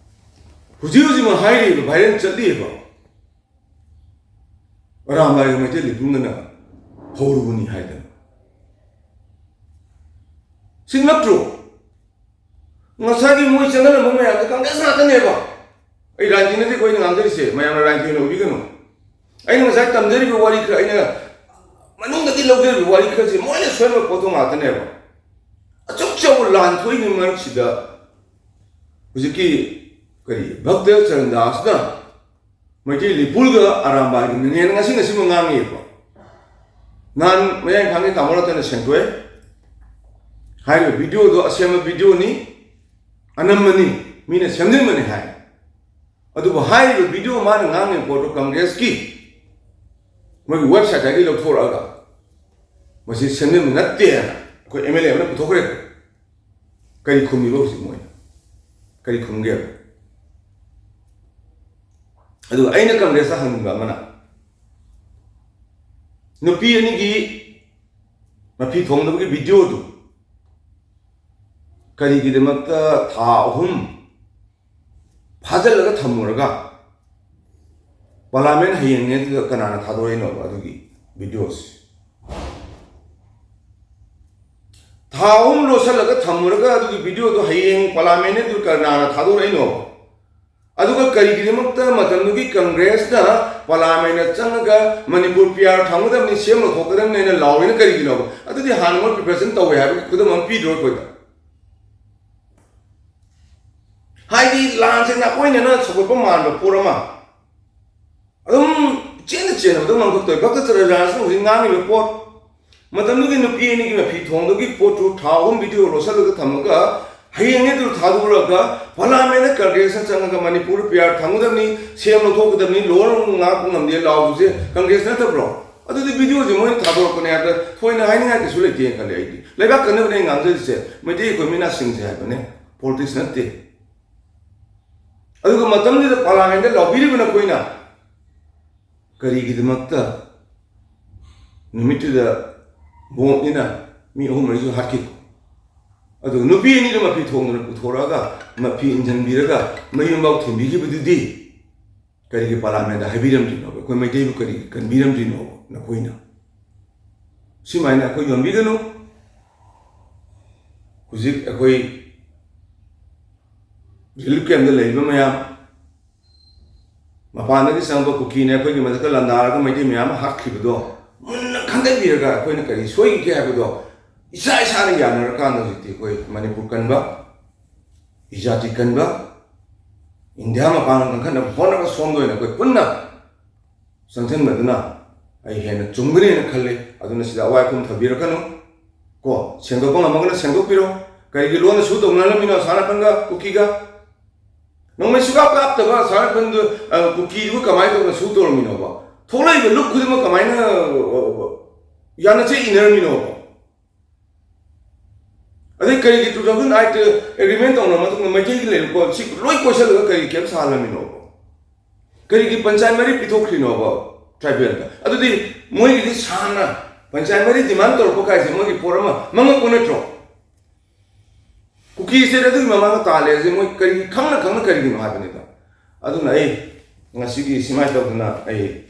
ꯍꯧꯖꯤꯛ ꯍꯧꯖꯤꯛꯃꯛ ꯍꯥꯏꯔꯤꯕ, ꯚꯥꯏꯔꯦꯜ ꯆꯠꯂꯤꯕ, ꯑꯔꯥꯝꯕꯥꯏꯒ ꯃꯩꯇꯩ ꯂꯤꯄꯨꯡꯒꯅ ꯍꯧꯔꯨꯕꯅꯤ ꯍꯥꯏꯗꯅ꯫ ꯁꯤ ꯅꯠꯇ꯭ꯔꯣ? ꯉꯁꯥꯏꯒꯤ ꯃꯣꯏ ꯆꯪꯍꯜꯂꯝꯕ ꯃꯌꯥꯝꯗꯣ ꯀꯪꯒ꯭ꯔꯦꯁ ꯉꯥꯛꯇꯅꯦꯕ꯫ ꯑꯩ ꯔꯥꯖꯅꯤꯇꯤꯗꯤ ꯑꯩꯈꯣꯏꯅ ꯉꯥꯡꯖꯔꯤꯁꯦ, ꯃꯌꯥꯝꯅ ꯔꯥꯖꯅꯤꯇꯤ ꯑꯣꯏꯅ ꯎꯕꯤꯒꯅꯨ꯫ ꯑꯩꯅ ꯉꯁꯥꯏ ꯇꯝꯖꯔꯤꯕ ꯋꯥꯔꯤ ꯈꯔ, ꯑꯩꯅ ꯃꯅꯨꯡꯗꯒꯤ ꯂꯧꯖꯔꯤꯕ ꯋꯥꯔꯤ ꯈꯔꯁꯦ ꯃꯣꯏꯅ ꯁꯣꯏꯔꯝꯕ ꯄꯣꯠꯇꯣ ꯉꯥꯛꯇꯅꯦꯕ꯫ ꯑꯆꯧ ꯑꯆꯧꯕ ꯂꯥꯟ ꯊꯣꯛꯏꯉꯩ ꯃꯔꯛꯁꯤꯗ ꯍꯧꯖꯤꯛꯀꯤ ꯀꯔꯤ ꯚꯛꯇ ꯆꯔꯟꯗꯥꯁꯅ ꯃꯩꯇꯩ ꯂꯤꯄꯨꯜꯒ ꯑꯔꯥꯝꯕꯥꯏꯒꯤ ꯃꯤꯡꯅꯦꯅ ꯉꯁꯤ ꯉꯁꯤꯃꯛ ꯉꯥꯡꯉꯤꯕ꯫ ꯅꯍꯥꯟ ꯃꯌꯥꯡ ꯏꯝꯐꯥꯜꯒꯤ ꯇꯥꯃꯣ ꯔꯇꯟꯅ ꯁꯦꯡꯗꯣꯛꯑꯦ꯫ ꯍꯥꯏꯔꯤꯕ ꯚꯤꯗꯤꯑꯣꯗꯣ ꯑꯁꯦꯡꯕ ꯚꯤꯗꯤꯑꯣꯅꯤ, ꯑꯅꯝꯕꯅꯤ, ꯃꯤꯅ ꯁꯦꯝꯖꯤꯟꯕꯅꯤ ꯍꯥꯏ꯫ ꯑꯗꯨꯕꯨ ꯍꯥꯏꯔꯤꯕ ꯚꯤꯗꯤꯑꯣ ꯃꯥꯅ ꯉꯥꯡꯉꯤꯕ ꯄꯣꯠꯇꯣ ꯀꯪꯒ꯭ꯔꯦꯁꯀꯤ ꯃꯣꯏꯒꯤ ꯋꯦꯕꯁꯥꯏꯠꯇꯒꯤ ꯂꯧꯊꯣꯔꯛꯑꯒ ꯃꯁꯤ ꯁꯦꯝꯖꯤꯟꯕ ꯅꯠꯇꯦꯅ ꯑꯩꯈꯣꯏ ꯑꯦꯝ ꯑꯦꯜ ꯑꯦ ꯑꯃꯅ ꯄꯨꯊꯣꯛꯈ꯭ꯔꯦ꯫ ꯀꯔꯤ ꯈꯨꯝꯃꯤꯕ ꯍꯧꯖꯤꯛ ꯃꯣꯏꯅ? ꯀꯔꯤ ꯈꯨꯝꯒꯦꯕ? ꯑꯗꯨꯒ ꯑꯩꯅ ꯀꯪꯒ꯭ꯔꯦꯁꯇ ꯍꯪꯅꯤꯡꯕ ꯑꯃꯅ, ꯅꯨꯄꯤ ꯑꯅꯤꯒꯤ ꯃꯐꯤ ꯊꯣꯡꯗꯕꯒꯤ ꯚꯤꯗꯤꯑꯣꯗꯨ ꯀꯔꯤꯒꯤꯗꯃꯛꯇ ꯊꯥ ꯑꯍꯨꯝ ꯐꯥꯖꯤꯜꯂꯒ ꯊꯝꯃꯨꯔꯒ ꯄꯥꯔꯂꯥꯃꯦꯟ ꯍꯌꯦꯡꯅꯦ ꯑꯗꯨꯗ ꯀꯅꯥꯅ ꯊꯥꯗꯣꯔꯛꯏꯅꯣꯕ ꯑꯗꯨꯒꯤ ꯚꯤꯗꯤꯑꯣꯁꯦ? ꯊꯥ ꯑꯍꯨꯝ ꯂꯣꯠꯁꯤꯜꯂꯒ ꯊꯝꯃꯨꯔꯒ ꯑꯗꯨꯒꯤ ꯚꯤꯗꯤꯑꯣꯗꯣ ꯍꯌꯦꯡ ꯄꯥꯔꯂꯥꯃꯦꯟꯅ ꯑꯗꯨ ꯀꯅꯥꯅ ꯊꯥꯗꯣꯔꯛꯏꯅꯣꯕ? ꯑꯗꯨꯒ ꯀꯔꯤꯒꯤꯗꯃꯛꯇ ꯃꯇꯝꯗꯨꯒꯤ ꯀꯪꯒ꯭ꯔꯦꯁꯅ ꯄꯥꯔꯂꯥꯃꯦꯟꯗ ꯆꯪꯉꯒ ꯃꯅꯤꯄꯨꯔ ꯄꯤ ꯑꯥꯔ ꯊꯝꯒꯗꯕꯅꯤ, ꯁꯦꯝ ꯂꯧꯊꯣꯛꯀꯗꯕꯅꯤ ꯍꯥꯏꯅ ꯂꯥꯎꯔꯤꯅ ꯀꯔꯤꯒꯤꯅꯣꯕ? ꯑꯗꯨꯗꯤ ꯍꯥꯟꯅ ꯃꯣꯏ ꯄ꯭ꯔꯤꯄꯦꯔꯦꯁꯟ ꯇꯧꯋꯦ ꯍꯥꯏꯕꯒꯤ ꯈꯨꯗꯝ ꯑꯃ ꯄꯤꯗ꯭ꯔꯣ ꯑꯩꯈꯣꯏꯗ? ꯍꯥꯏꯗꯤ ꯂꯥꯟꯁꯦ ꯅꯥꯀꯣꯏꯅꯅ ꯁꯧꯒꯠꯄ ꯃꯥꯟꯕ ꯄꯣꯠ ꯑꯃ ꯑꯗꯨꯝ ꯆꯦꯟꯅ ꯆꯦꯟꯅꯕꯗ ꯉꯥꯡꯊꯣꯛꯇꯣꯏ꯫ ꯚꯛꯇ ꯆꯔꯥꯖꯥꯁꯤꯅ ꯍꯧꯖꯤꯛ ꯉꯥꯡꯉꯤꯕ ꯄꯣꯠ, ꯃꯇꯝꯗꯨꯒꯤ ꯅꯨꯄꯤ ꯑꯅꯤꯒꯤ ꯃꯐꯤ ꯊꯣꯡꯗꯨꯒꯤ ꯄꯣꯠꯇꯨ ꯊꯥ ꯑꯍꯨꯝ ꯚꯤꯗꯤꯑꯣ ꯂꯣꯠꯁꯤꯜꯂꯒ ꯊꯝꯃꯒ ꯍꯌꯦꯡꯅꯦ ꯑꯗꯨ ꯊꯥꯗꯣꯛꯂꯒ ꯄꯥꯔꯂꯥꯃꯦꯟꯗ ꯀꯪꯒ꯭ꯔꯦꯁꯅ ꯆꯪꯉꯒ ꯃꯅꯤꯄꯨꯔ ꯄꯤ ꯑꯥꯔ ꯊꯝꯒꯗꯕꯅꯤ, ꯁꯦꯝ ꯂꯧꯊꯣꯛꯀꯗꯕꯅꯤ, ꯂꯣꯟ ꯑꯃꯨꯛ ꯉꯥꯛꯄ ꯉꯝꯗꯦ ꯂꯥꯎꯕꯁꯦ ꯀꯪꯒ꯭ꯔꯦꯁ ꯅꯠꯇꯕ꯭ꯔꯣ? ꯑꯗꯨꯗꯤ ꯚꯤꯗꯤꯑꯣꯁꯦ ꯃꯣꯏꯅ ꯊꯥꯗꯣꯔꯛꯄꯅꯦ ꯍꯥꯏꯕꯗ ꯊꯣꯏꯅ ꯍꯥꯏꯅꯤꯡꯉꯥꯏ ꯀꯩꯁꯨ ꯂꯩꯇꯦꯅ ꯈꯜꯂꯦ ꯑꯩꯗꯤ꯫ ꯂꯩꯕꯥꯛ ꯀꯟꯅꯕꯅꯦ ꯑꯩꯅ ꯉꯥꯡꯖꯔꯤꯁꯦ, ꯃꯩꯇꯩ ꯑꯩꯈꯣꯏ ꯃꯤꯅꯥꯁꯤꯡꯁꯦ ꯍꯥꯏꯕꯅꯦ, ꯄꯣꯂꯤꯇꯤꯛꯁ ꯅꯠꯇꯦ꯫ ꯑꯗꯨꯒ ꯃꯇꯝꯗꯨꯗ ꯄꯥꯔꯂꯥꯃꯦꯟꯗ ꯂꯥꯎꯕꯤꯔꯤꯕ ꯅꯈꯣꯏꯅ ꯀꯔꯤꯒꯤꯗꯃꯛꯇ ꯅꯨꯃꯤꯠꯇꯨꯗ ꯕꯣꯝꯅꯤꯅ ꯃꯤ ꯑꯍꯨꯝ ꯃꯔꯤꯁꯨ ꯍꯥꯠꯈꯤꯀꯣ? ꯑꯗꯨꯒ ꯅꯨꯄꯤ ꯑꯅꯤꯗꯨ ꯃꯐꯤ ꯊꯣꯡꯗꯨꯅ ꯄꯨꯊꯣꯔꯛꯑꯒ ꯃꯐꯤ ꯏꯟꯁꯤꯟꯕꯤꯔꯒ ꯃꯌꯨꯝꯐꯥꯎ ꯊꯤꯟꯕꯤꯈꯤꯕꯗꯨꯗꯤ ꯀꯔꯤꯒꯤ ꯄꯥꯔꯂꯥꯃꯦꯟꯗ ꯍꯥꯏꯕꯤꯔꯝꯗ꯭ꯔꯤꯅꯣꯕ? ꯑꯩꯈꯣꯏ ꯃꯩꯇꯩꯕꯨ ꯀꯔꯤꯒꯤ ꯀꯟꯕꯤꯔꯝꯗ꯭ꯔꯤꯅꯣꯕ ꯅꯈꯣꯏꯅ? ꯁꯨꯃꯥꯏꯅ ꯑꯩꯈꯣꯏ ꯌꯣꯟꯕꯤꯒꯅꯨ꯫ ꯍꯧꯖꯤꯛ ꯑꯩꯈꯣꯏ ꯔꯤꯂꯤꯐ ꯀꯦꯝꯗ ꯂꯩꯔꯤꯕ ꯃꯌꯥꯝ, ꯃꯄꯥꯟꯗꯒꯤ ꯆꯪꯕ ꯀꯨꯀꯤꯅ ꯑꯩꯈꯣꯏꯒꯤ ꯃꯊꯛꯇ ꯂꯥꯟꯗꯥꯔꯒ ꯃꯩꯇꯩ ꯃꯌꯥꯝ ꯑꯃ ꯍꯥꯠꯈꯤꯕꯗꯣ ꯃꯨꯟꯅ ꯈꯟꯒꯠꯄꯤꯔꯒ ꯑꯩꯈꯣꯏꯅ ꯀꯔꯤ ꯁꯣꯏꯈꯤꯒꯦ ꯍꯥꯏꯕꯗꯣ ꯏꯁꯥ ꯏꯁꯥꯅ ꯌꯥꯅꯔꯀꯥꯟꯗ ꯍꯧꯖꯤꯛꯇꯤ ꯑꯩꯈꯣꯏ ꯃꯅꯤꯄꯨꯔ ꯀꯟꯕ, ꯏꯖꯥꯇꯤ ꯀꯟꯕ, ꯏꯟꯗꯤꯌꯥ ꯃꯄꯥꯟ ꯀꯟꯈꯠꯅꯕ ꯍꯣꯠꯅꯕ ꯁꯣꯝꯗ ꯑꯣꯏꯅ ꯑꯩꯈꯣꯏ ꯄꯨꯟꯅ ꯆꯪꯁꯤꯟꯕꯗꯨꯅ ꯑꯩ ꯍꯦꯟꯅ ꯆꯨꯝꯒꯅꯦꯅ ꯈꯜꯂꯤ꯫ ꯑꯗꯨꯅ ꯁꯤꯗ ꯑꯋꯥꯏ ꯑꯈꯨꯝ ꯊꯝꯕꯤꯔꯛꯀꯅꯨ ꯀꯣ꯫ ꯁꯦꯡꯗꯣꯛꯄ ꯉꯝꯃꯒꯅ ꯁꯦꯡꯗꯣꯛꯄꯤꯔꯣ꯫ ꯀꯔꯤꯒꯤ ꯂꯣꯟꯅ ꯁꯨ ꯇꯧꯅꯔꯝꯃꯤꯅꯣ ꯑꯁꯥꯝ ꯔꯥꯏꯐꯜꯒ ꯀꯨꯀꯤꯒ? ꯅꯣꯡꯃꯩ ꯁꯨꯀꯥꯞ ꯀꯥꯞꯇꯕ ꯑꯁꯥꯝ ꯔꯥꯏꯐꯜꯗꯨ, ꯑ, ꯀꯨꯀꯤꯗꯨꯕꯨ ꯀꯃꯥꯏꯅ ꯇꯧꯗꯅ ꯁꯨ ꯇꯧꯔꯝꯃꯤꯅꯣꯕ? ꯊꯣꯛꯂꯛꯏꯕ ꯂꯨꯞ ꯈꯨꯗꯤꯡꯃꯛ ꯀꯃꯥꯏꯅ, ꯑ, ꯑ, ꯌꯥꯅ ꯆꯦꯛ ꯏꯅꯔꯝꯃꯤꯅꯣꯕ? ꯑꯗꯩ ꯀꯔꯤꯒꯤ two thousand eight agreement ꯇꯧꯅ ꯃꯇꯨꯡꯗ ꯃꯩꯇꯩꯒꯤ ꯂꯩꯔꯛꯄ ꯁꯤ ꯂꯣꯏ ꯀꯣꯏꯁꯜꯂꯒ ꯀꯔꯤ ꯀꯦꯝ ꯁꯥꯍꯜꯂꯝꯃꯤꯅꯣꯕ? ꯀꯔꯤꯒꯤ ꯄꯟꯆꯥꯌꯠ ꯃꯔꯤ ꯄꯤꯊꯣꯛꯈ꯭ꯔꯤꯅꯣꯕ ꯇ꯭ꯔꯥꯏꯕꯦꯜꯗ? ꯑꯗꯨꯗꯤ ꯃꯣꯏꯒꯤꯗꯤ ꯁꯥꯟꯅ ꯄꯟꯆꯥꯌꯠ ꯃꯔꯤ ꯗꯤꯃꯥꯟ ꯇꯧꯔꯛꯄ ꯀꯥꯏꯁꯦ ꯃꯣꯏꯒꯤ ꯄꯣꯠ ꯑꯃ ꯃꯉꯛꯄ ꯅꯠꯇ꯭ꯔꯣ? ꯀꯨꯀꯤꯁꯦ ꯑꯗꯨꯒꯤ ꯃꯃꯥꯡꯗ ꯇꯥꯜꯂꯦ ꯍꯥꯏꯁꯦ ꯃꯣꯏ ꯀꯔꯤ ꯈꯪꯅ ꯈꯪꯅ ꯀꯔꯤꯒꯤꯅꯣ ꯍꯥꯏꯕꯅꯤꯗ꯫ ꯑꯗꯨꯅ ꯑꯩ ꯉꯁꯤꯒꯤ ꯁꯨꯃꯥꯏꯅ ꯇꯧꯗꯅ ꯑꯩ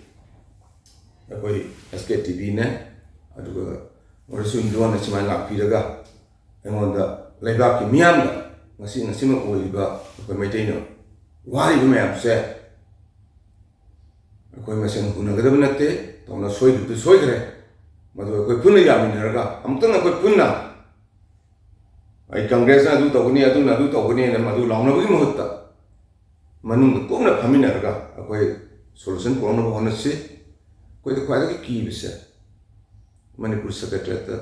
ꯑꯩꯈꯣꯏ S K T Vꯅꯦ, ꯑꯗꯨꯒ ꯃꯣꯔꯦꯁꯨ ꯏꯟꯗ꯭ꯔꯣꯅ ꯁꯨꯃꯥꯏꯅ ꯂꯥꯛꯄꯤꯔꯒ ꯑꯩꯉꯣꯟꯗ ꯂꯩꯕꯥꯛꯀꯤ ꯃꯤꯌꯥꯝꯗ ꯉꯁꯤ ꯉꯁꯤꯃꯛ ꯑꯣꯏꯔꯤꯕ ꯑꯩꯈꯣꯏ ꯃꯩꯇꯩꯅ ꯋꯥꯔꯤꯕ ꯃꯌꯥꯝꯁꯦ ꯑꯩꯈꯣꯏ ꯃꯁꯦꯟ ꯍꯨꯟꯅꯒꯗꯕ ꯅꯠꯇꯦ꯫ ꯇꯧꯅ ꯁꯣꯏꯈꯤꯕꯗꯨ ꯁꯣꯏꯈ꯭ꯔꯦ꯫ ꯃꯗꯨ ꯑꯩꯈꯣꯏ ꯄꯨꯟꯅ ꯌꯥꯃꯤꯟꯅꯔꯒ ꯑꯃꯨꯛꯇꯪ ꯑꯩꯈꯣꯏ ꯄꯨꯟꯅ, ꯑꯩ ꯀꯪꯒ꯭ꯔꯦꯁꯅ ꯑꯗꯨ ꯇꯧꯒꯅꯤ, ꯑꯗꯨꯅ ꯑꯗꯨ ꯇꯧꯒꯅꯤꯅ ꯃꯗꯨ ꯂꯥꯎꯅꯕꯒꯤ ꯃꯍꯨꯠꯇ ꯃꯅꯨꯡꯗ ꯀꯨꯞꯅ ꯐꯝꯃꯤꯟꯅꯔꯒ ꯑꯩꯈꯣꯏ solution ꯄꯨꯔꯛꯅꯕ ꯍꯣꯠꯅꯁꯤ꯫ ꯑꯩꯈꯣꯏꯗ ꯈ꯭ꯋꯥꯏꯗꯒꯤ ꯀꯤꯕꯁꯦ ꯃꯅꯤꯄꯨꯔ Secretariatꯇ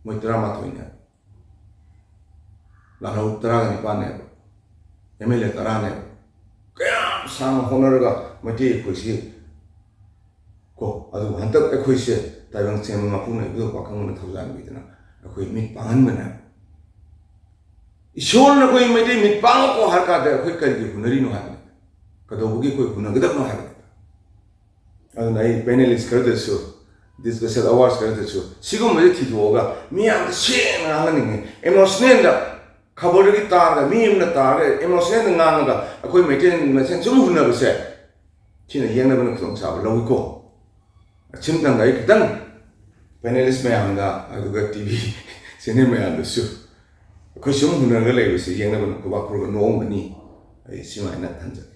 ꯃꯣꯏ ꯇꯔꯥꯃꯥꯊꯣꯏꯅꯦ, ꯂꯥꯜꯍꯧ ꯇꯔꯥꯒ ꯅꯤꯄꯥꯟꯅꯦꯕ, M L A ꯇꯔꯥꯅꯦꯕ, ꯀꯌꯥꯝ ꯁꯥꯡꯅ ꯍꯣꯠꯅꯔꯒ ꯃꯩꯇꯩ ꯑꯩꯈꯣꯏꯁꯤ ꯀꯣ꯫ ꯑꯗꯨꯕꯨ ꯍꯟꯗꯛ ꯑꯩꯈꯣꯏꯁꯦ ꯇꯥꯏꯕꯪ ꯁꯦꯝꯕ ꯃꯄꯨꯅ ꯏꯕꯨꯙꯧ ꯄꯥꯈꯪꯕꯅ ꯊꯧꯖꯥꯟꯕꯤꯗꯅ ꯑꯩꯈꯣꯏ ꯃꯤꯠ ꯄꯥꯡꯍꯟꯕꯅꯦ꯫ ꯏꯁꯣꯔꯅ ꯑꯩꯈꯣꯏ ꯃꯩꯇꯩ ꯃꯤꯠ ꯄꯥꯡꯉꯛꯀꯣ ꯍꯥꯏꯔ ꯀꯥꯟꯗ ꯑꯩꯈꯣꯏ ꯀꯔꯤꯒꯤ ꯍꯨꯟꯅꯔꯤꯅꯣ ꯍꯥꯏꯕꯅꯤ, ꯀꯩꯗꯧꯕꯒꯤ ꯑꯩꯈꯣꯏ ꯍꯨꯟꯅꯒꯗꯕꯅꯣ ꯍꯥꯏꯕꯅꯤ꯫ ꯑꯗꯨꯅ ꯑꯩ panelist ꯈꯔꯗꯁꯨ, discussion hours ꯈꯔꯗꯁꯨ ꯁꯤꯒꯨꯝꯕꯁꯦ ꯊꯤꯗꯣꯛꯑꯒ ꯃꯤꯌꯥꯝꯗ ꯁꯦꯡꯅ ꯉꯥꯡꯍꯟꯅꯤꯡꯉꯤ꯫ Emotionalꯗ ꯈꯕꯔꯗꯒꯤ ꯇꯥꯔꯒ, ꯃꯤ ꯑꯃꯅ ꯇꯥꯔꯒ emotionalꯗ ꯉꯥꯡꯉꯒ ꯑꯩꯈꯣꯏ ꯃꯩꯇꯩ ꯃꯁꯦꯟ ꯁꯨꯝ ꯍꯨꯟꯅꯕꯁꯦ, ꯁꯤꯅ ꯌꯦꯛꯅꯕꯅ ꯈꯨꯗꯣꯡꯆꯥꯕ ꯂꯧꯏꯀꯣ꯫ ꯑꯁꯤꯝꯇꯪꯒ ꯑꯩ ꯈꯤꯇꯪ panelist ꯃꯌꯥꯝꯗ, ꯑꯗꯨꯒ T V channel ꯃꯌꯥꯝꯗꯁꯨ ꯑꯩꯈꯣꯏ ꯁꯨꯝ ꯍꯨꯟꯅꯔꯒ ꯂꯩꯕꯁꯦ ꯌꯦꯡꯅꯕꯅ ꯈꯨꯕꯥꯛ ꯈꯨꯔꯒ ꯅꯣꯛꯑꯝꯒꯅꯤ꯫ ꯑꯩ ꯁꯨꯃꯥꯏꯅ ꯊꯝꯖꯒꯦ꯫